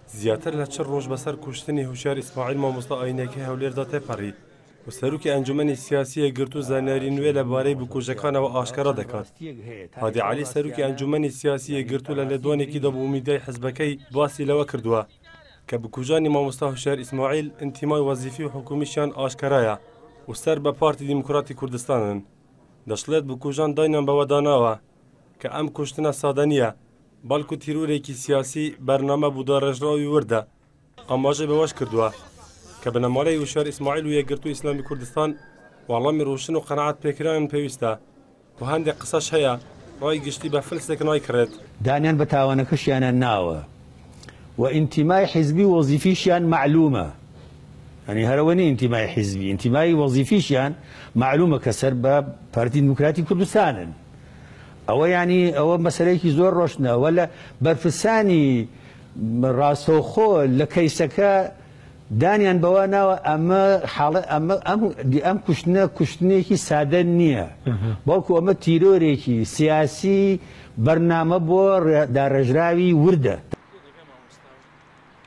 زیاتر لە 40 ڕۆژ بەسەر کوشتنی هوشیار ئیسماعیل مامۆستا ئاینەکەی هەولێردا تێپەڕی و سەرۆکی ئەنجومەنی سیاسی یەکگرتوو زانیاری نوێ لەبارەی بکوژەکانەوە ئاشکرا دەکات. هادی عەلی سەرۆکی ئەنجومەنی سیاسی یەکگرتوو لە لێدوانێکیدا بۆ میدیای حزبەکەی باسی لەوە کردووە کە بکوژانی مامۆستا هوشیار ئیسماعیل ئینتیمای وەزیفی و حکومیشیان ئاشکرایە و سەر بە پارتی دیموکراتی کوردستانن. دەشڵێت بکوژان داینان بەوەدا ناوە کە ئەم کوشتنە سادە نییە، بەڵکو تیرۆرێکی سیاسی بەرنامە بۆ داڕێژراوی وردە. ئاماژەی بەوەش کردووە کە بنەماڵەی هوشیار ئیسماعیل و یەکگرتوو ئیسلامی کوردستان وەڵامی ڕۆشن و قەناعەت پێکراویان پێویستە و هەندێک قسەش هەیە ڕای گشتی بە فلسێک نایکڕێت. دانیان بە تاوانەکەشیانا ناوە و ئینتیمای حیزبی و وەزیفیشیان مەعلومە، یانی هەر ئەوە نیە ئینتیمای حیزبی، ئینتیمای وەزیفیشیان مەعلومە کە سەر بە پارتی دیموکراتی کوردستانن. ئەوە یانی ئەوە مەسەلەیەکی زۆر ڕۆشنە و لە بەرپرسانی ڕاستەوخۆ لە کەیسەکە دانیان بەوە ناوە ئەمە حاڵە ئەمە ئەم ئەم کوشتنە کوشتنێکی سادە نییە بەڵکو ئەمە تیرۆرێکی سیاسی بەرنامە بۆ داڕێژراوی وردە.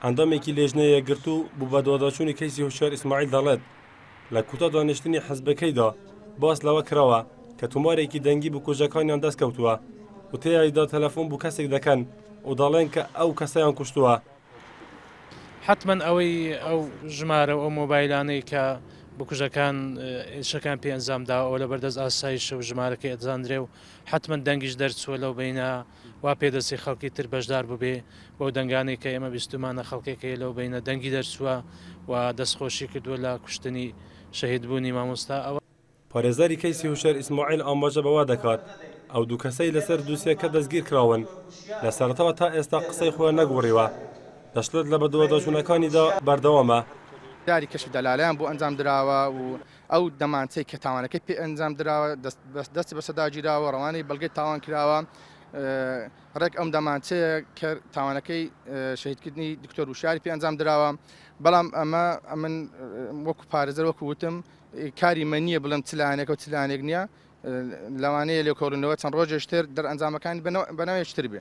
ئەندامێکی لێژنەی یەکگرتوو بۆ بەدواداچوونی کەیسی هۆشیار ئیسماعیل دەڵێت، لە کۆتا دانیشتنی حزبەکەیدا باس لەوە کراوە کە تۆمارێکی دەنگی بکوژەکانیان دەستکەوتووە و تێیایدا تەلەفۆن بۆ کەسێک دەکەن و دەڵێن کە ئەو کەسەیان کوشتووە. حەتمەن ئەوەی ئەو ژمارە و ئەو مۆبایلانەی کە بکوژەکان ئێرشەکان پێ ئەنجام داوە ئەوە لەبەردەست ئاسایشە و ژمارەکەی ئەزانرێ و حەتمەن دەنگیش دەرچووە لەو بەینە وا پێدەچێ خەڵکی تر بەشدار بووبێ بەو دەنگانەی کە ئێمە بیستومانە خەڵکێک هەیە لەو بەینە دەنگی دەرچووە و دەستخۆشی کردووە لە کوشتنی شەهیدبوونی مامۆستا ئەوە. پارێزەری کەیسی هوشیار ئیسماعیل ئاماژە بەوە دەکات، ئەو دوو کەسەی لەسەر دوسیەکە دەستگیرکراون، لە سەرەتاوە تا ئێستا قسەی خۆیان نەگۆڕیوە، دەشڵێت لە بەدواداچوونەکانیدا بەردەوامە. داری کەشف دەلالەیان بۆ ئەنجام دراوە و ئەو دەمانچەی کە تاوانەکەی پێ ئەنجام دراوە دەستی بەسەردا گیراوە، ڕەوانەی بەڵگەی تاوان کراوە. ڕێک ئەم دەمانچەیە کە تاوانەکەی شەهیدکردنی دکتۆر وشیاری پێ ئەنجام دراوە، بەڵام ئەمە ئەمن وەکو پارێزەر وەکو وتم کاری من نییە بڵێم چ لایەنێکە و چ لایەنێک نییە، لەوانەیە لێکۆڵینەوە چەند ڕۆژێش تر دەرئەنجامەکانی بەناوێکی تر بێ.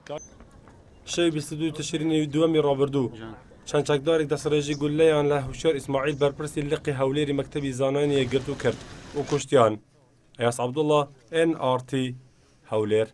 شەوی 22 تشرینی دووەمی ڕابردوو، چەند چەکدارێک دەستڕێژی گوللەیان لە هوشیار ئیسماعیل بەرپرسی لقی هەولێری مەکتەبی زانایانی یەکگرتوو کرد و کوشتیان. ئەیاس عەبدوڵڵا، ئێن ئاڕ تی، هەولێر.